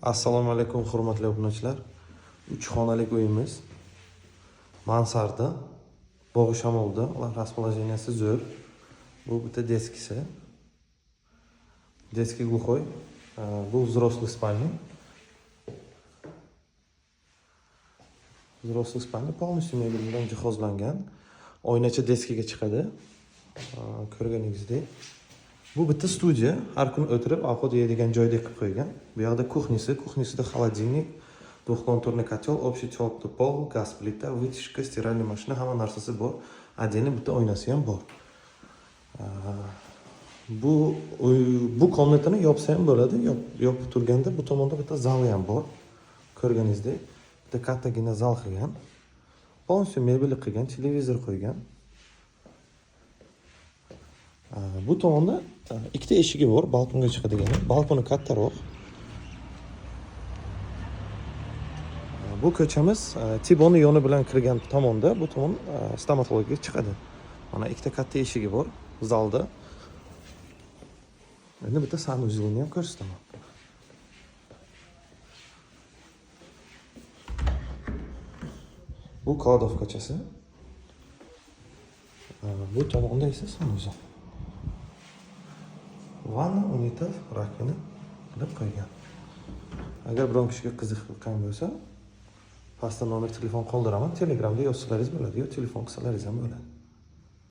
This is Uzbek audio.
Assalomu alaykum, hurmatli obunachilar. 3 xonalik uyimiz. Mansarda, Bog'i Shamolda. Ular расположение si zo'r. Bu bitta детский si. Детский глухой. Bu взрослый спальня. Взрослый спальня полностью mebel bilan jihozlangan. Oynacha детский ga chiqadi. Ko'rganingizdek. Bu bitta studiya. Har kun o'tirib ovqat yeydigan joydek qilib qo'ygan. Bu yoqda кухня si, кухня sida холодильник, двухконтурный котел, общий теплый пол, газ плита, вытяжка, стиральная машина, hamma narsasi bor. Отдельно bitta oynasi ham bor. Bu комната ni yopsa ham bo'ladi. Yopib turganda bu tomonda bitta zali ham bor. Ko'rganingizdek, bitta kattagina zal qilgan. Полностью mebel qilgan, televizor qo'ygan. Bu tomonda ikkita eshigi bor, balkonga chiqadigan. Balkoni kattaroq. Bu ko'chamiz Tiboni yoni bilan kirgan tomonda, bu tomon stomatologiyaga chiqadi. Mana ikkita katta eshigi bor zalda. Endi bitta санузел ini ham ko'rsataman. Bu кладовка chasi. Bu tomonda esa санузел. Vanna, unitaz, раковина qilib qo'ygan. Agar biron kishiga qiziqqan bo'lsa, pastda nomer telefon qoldiraman. Telegramda yozsalaringiz bo'ladi, yo telefon qilsalaringiz ham bo'ladi.